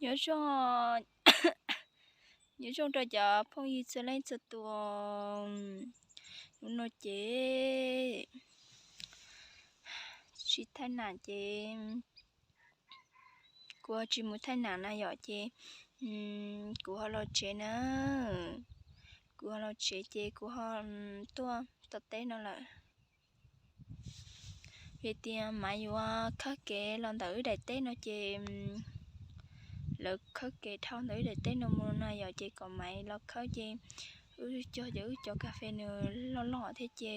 Nyob zoo, nyob zoo rau cov phooj ywg txhua leej txhua tus. Hnub no ces tsis thaij nam ces kuv ho tsis mus thaij nam na yom, ces kuv ho los tsev na. Kuv ho los tsev ces kuv ho tuaj tom teb no lawm. Vim tias Maiv yuav khawb kev los ntawm wb daim teb no ces lawv khawb kev dhau ntawm wb daim teb no mus na yom, ces kom Maiv los khawb ces wb cog ces wb cov kas fes nws loj loj thiab ces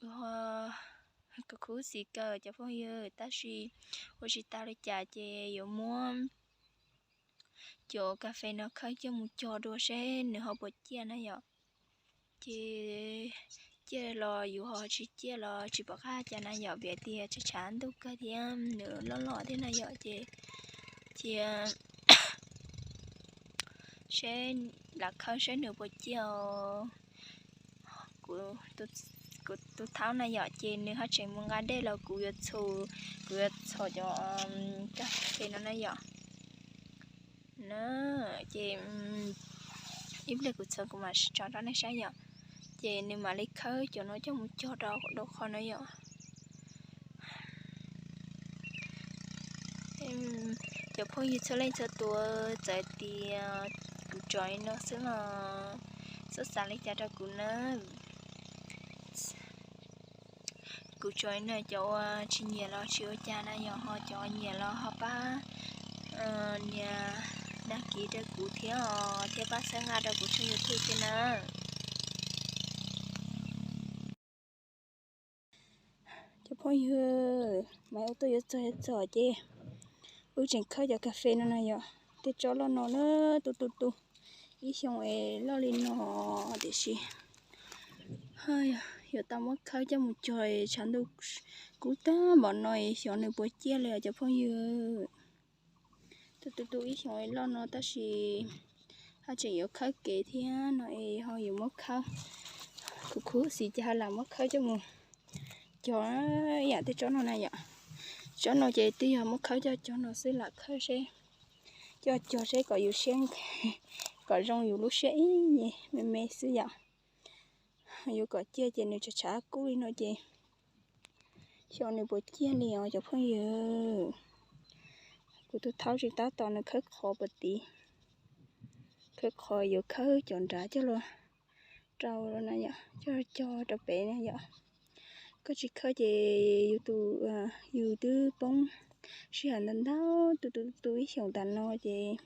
wb ho khuv xim kawg cov phooj ywg, tab sis ua tsis tau li cas ces yuav muab cov kas fes no khawb coj mus cog dua seb nws ho puas ciaj na yom. Ces ciaj los yus ho tsis ciaj los tsis pom qab cas na yom, vim tias tshav tshav ntuj kawg thiab nws loj loj thiab na yom, ces cia seb lam khawb seb nws puas ciaj os. Kuv tus thaub na yom, ces nws ho tseem mus nqa dej los kuv yuav txhom, kuv yuav txhom cov kas fes no na yom. Na, ces ib pliag kuv txhom kuv mam tso rau nej saib yom. Ces nws mam li khawb cov no coj mus cog rau qhov no yom. Cov phooj ywg txhua leej txhua tus, txawm tias kuv tso li no xwb los txhob xav li cas rau kuv na. Kuv tso li no cov uas tsis nyiam los tsis ua cas na yom, ho cov nyiam los ho pab nias dag kiv rau kuv thiab os, thiab pab txhawb nqa rau kuv tshooj YouTube thiab na. Cov phooj ywg, Maiv ua tuaj yuav txog yuav txog ces wb tseem khawb cov kas fes no na yom, tej tsob loj no na, tu tu tu, ib xyoos es loj li no, tiam sis yuav tau muab khawb coj mus cog, tshav ntuj kub tag npaum no es xyov nws puas ciaj li os cov phooj ywg. Tu tu tu ib xyoos es loj no tab sis ho tseem yuav khawb kev thiab no es ho yuav muab khawb, khuv khuv xim ces ho lam muab khawb coj mus cog ib yam tej tsob no na yom. Tsob no ces twb yog muab khawb coj cog no xwb, lam khawb seb, coj cog seb kom yus siab, kom zoo yus lub siab ib nyuag me me xwb yom. Yuav kom ciaj ces nws tshav tshav kub li no ces xyov nws puas ciaj li os cov phooj ywg. Kuv tus thaub tsis tab tom nws khawb qhov puag tid, khawb qhov yuav khawb cov nrad coj los rau na yom, coj cog rau pem na yom. Koj tsis khawb ces yus tus, yus twb poob sij hawm ntau ntau tu tu tu ib xyoos tas no ces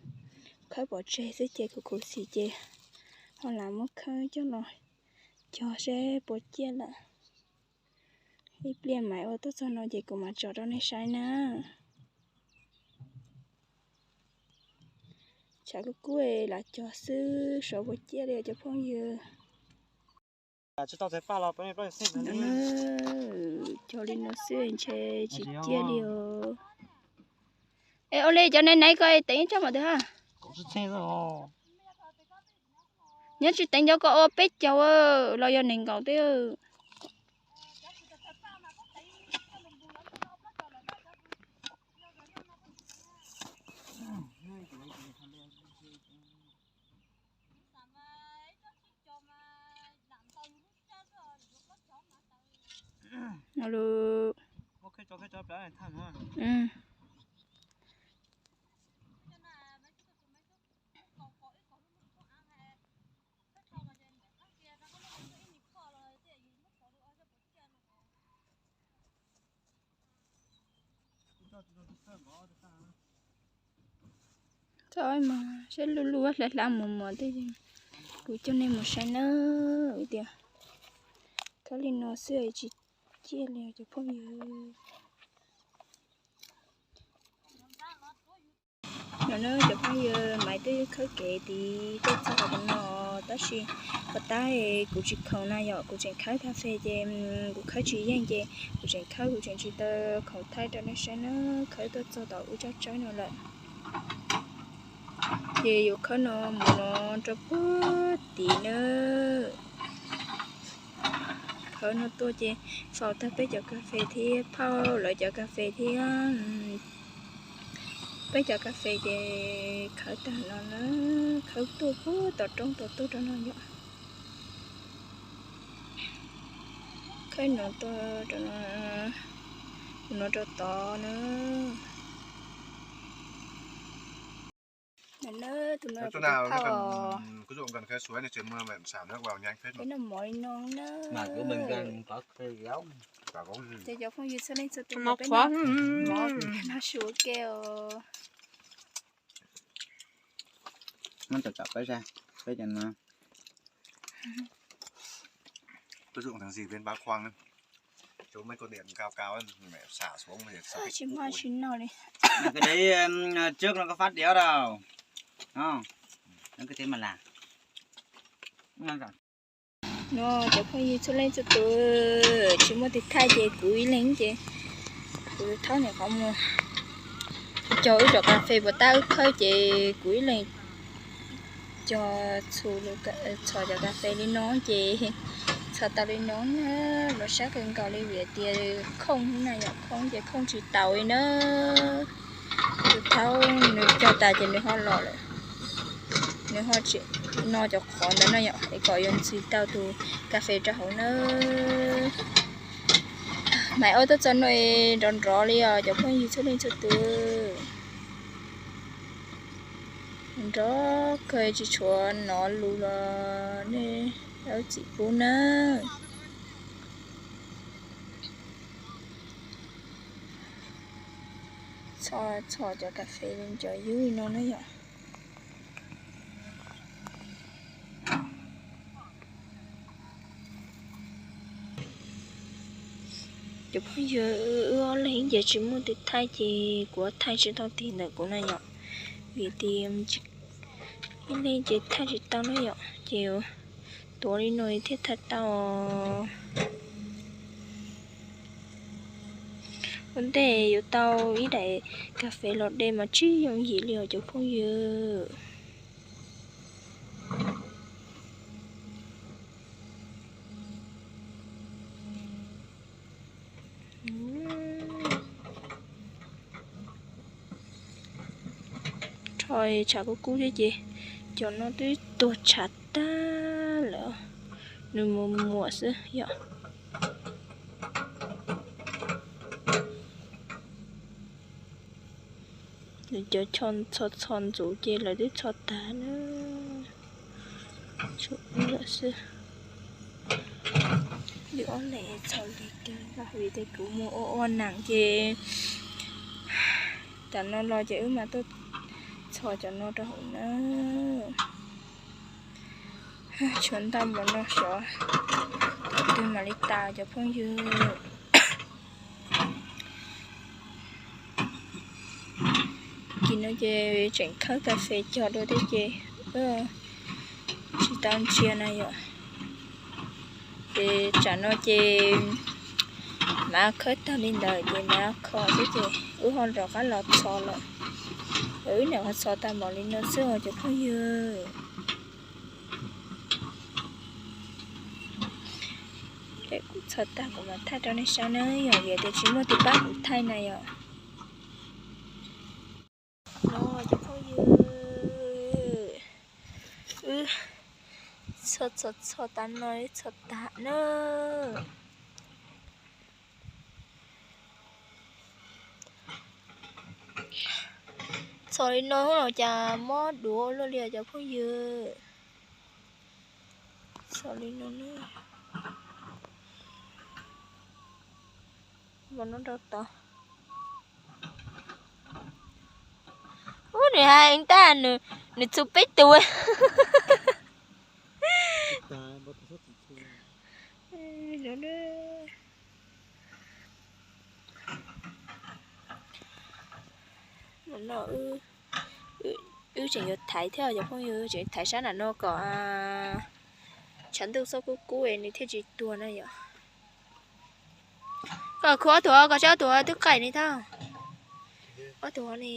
khawb pov tseg xwb ces khuv khuv xim ces ho lam muab khawb coj los cog seb puas ciaj lawm. Ib pliag Maiv ua tuaj txog no ces kuv mam tso rau nej saib na. Tshav kub kub lam cog xwb, xyov puas ciaj li cov phooj ywg. Cog li no xwb ntshe tsis ciaj li os. Es ua li cov naiv naiv ko teev ib tsob mas twg ha? Nyob tsis teev cov ko ua peb caug los yog nees nkaum tej. Txhob mas saib luj luj hlab hlab mos mos tej, kuv coj nej mus saib nawb tias khawb li no xwb tsis ciaj li cov phooj ywg. No na cov phooj ywg, Maiv twb khawb kev tid tuaj txog qhov no, tab sis qhov tab kuv tsis khoom na yom, kuv tseem khawb kas fes ces kuv khawb tsis yeej ces kuv tseem khawb kuv tseem tsis tau khoom thaij rau nej saib na. Khawb tuaj txog tom wb tsob tsawb no lawm. Ces yuav khawb no mus no rau puag tid na. Khawb no tuaj ces faus tag peb cov kas fes thiab phauj lawv cov kas fes thiab Peb cov kas fes ces khawb tag no na, khawb tuaj puag tom roob tod tuaj rau no yom. Khawb no tuaj rau no, no rau tod na. Tus no, tus no, peb noj mov li no na. Ces cov phooj ywg txhua leej txhua tus peb noj mov li no os. Tsis muaj tsis noj li. Cái đấy, ừm, trước nó có phát đéo đâu. Nó, nó cứ thế mà làm. No cov phooj ywg txhua leej txhua tus, tsis muaj tus thaij ces kuv ib leeg ces kuv thaub niam qhov muag. Cog wb cov kas fes puas tab wb khawb ces kuv ib leeg cog txhos cov kas fes li no ces txhos tau li no na, los sab kawg nkaus li vim tias khooj na yom, khooj ces khooj tsis taus li na. Tus thaub nws cog tas ces nws ho los lawm, nws ho tsis noj cov qhov ntawd no yom, es kom yuav ntxhw tau tus kas fes rau hauv na. Mas ob tuaj txog no nrov nrov li os cov phooj ywg txhua leej txhua tus. Nrov kawg tsis tshuav nov lus los nej txim pub na. Txhos cov kas fes li cov ywg no na yom. Cov phooj ywg, wb ob leeg ces tsis muaj tus thaij ces kuv thaij tsis tau tig ntawm kuv na yom, vim tias ib leeg ces thaij tsis tau na yom, ces tuav li no thiaj thaij tau. Ua ntej yuav tau ib daim kas fes los de mas tsis yooj yim li os cov phooj ywg. Rho tshav kub kub thiab ces cov no twb tuag tshav tag lawm, nws muam muam xwb yom. Cov txhos txhos ntxuv ces lawv twb txhos tag na, tshuav wb lawm xwb. Wb ob leeg txhos li kawg vim tias kuv mus ua ua neeg ces tam no los ces wb mam tuaj txhos cov no rau hauv na. Tshuav ntau npaum no xyov twg mam li tas cov phooj ywg. Kis no ces tseem khawb kas fes cog dua thiab ces tsis tau ntsia na yom. Ces tsam no ces mam khawb tag li ntawd ces mam kho xwb ces wb ho rov qab los txhos lawm. Wb niam qhuav txhos tag npaum li no xwb os cov phooj ywg. Kuv txhos tag kuv mam thaij rau nej saib na yom, vim tias tsis muaj tus pab kuv thaij na yom. No cov phooj ywg, wb txhos txhos txhos tas no wb txhos tag na. Txhos li no los cas mob duav luaj li os cov phooj ywg. Txhos li no na. Npaum no rau tod. Ub, nws hais ntag, nws txhua peb tus. Wb tseem yuav thaiv thiab cov phooj ywg, tseem thaiv sab nram no kom tshav ntuj txhob kub kub es nws thiaj tsis tuag na yom. Koj khu ob tug, koj saib ob tug twb qaij ni tau. Ob tug ni.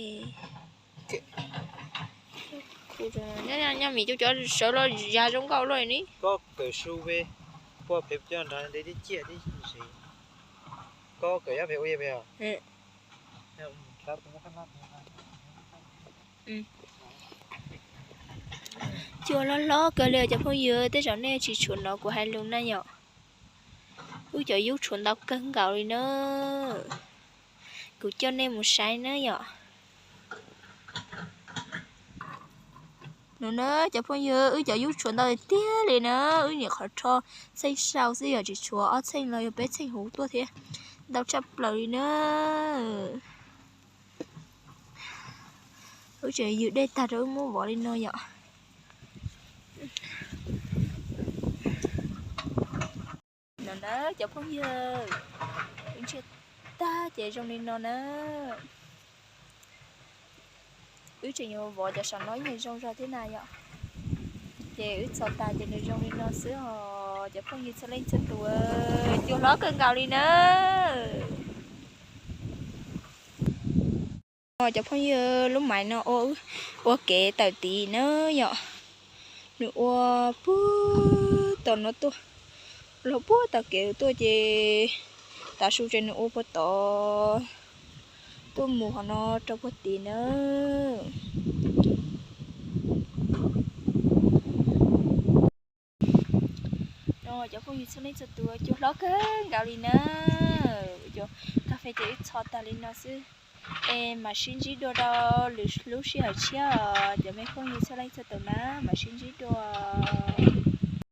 Nyob mis cov sawv los ya zoo nkauj luaj ni. Koj kawm su ve, pua phem coj nrad nte tib ciaj tib si. Koj kawm yab phem ua ya phem os. Cua hlob hlob kawg li cov phooj ywg, tej zaum nej tsis tshuav hnov kuv hais lus na yom. Wb cov yub tshuav ntau kawg nkaus li na. Kuv coj nej mus saib na yom. Nov na cov phooj ywg, wb cov yub tshuav ntau tiag li na, wb nyuam qhuav rho txheej sau xwb yog tsis tshuav ob txheej los yog peb txheej huv tuaj thiab, ntau tshaj plaws li na. Wb tseem ywg dej tag rau wb muab vov li no yom. Nov na cov phooj ywg, wb ntshiab tag ces zoo li no na. Wb tseem yuav vov cov saum no ib nyuag zoo zog thiab na yom. Ces wb txhos tas ces nws zoo li no xwb os cov phooj ywg txhua leej txhua tus, cua hlob kawg nkaus li na. Cov phooj ywg, lub maiv no ua kev tawm tid na yom. Nws ua puag tom no tuaj, los puag tom kev tuaj ces tav su ces nws ua puag tod tuaj mus qhov no rau puag tid na. Cov phooj ywg txhua leej txhua tus, cua hlob kawg nkaus li na. Cov kas fes ces wb txhos tas li no xwb. Es mam sib ntsib dua rau lwm lub sij hawm tshiab os cov me phooj ywg txhua leej txhua tus na, mam sib ntsib dua.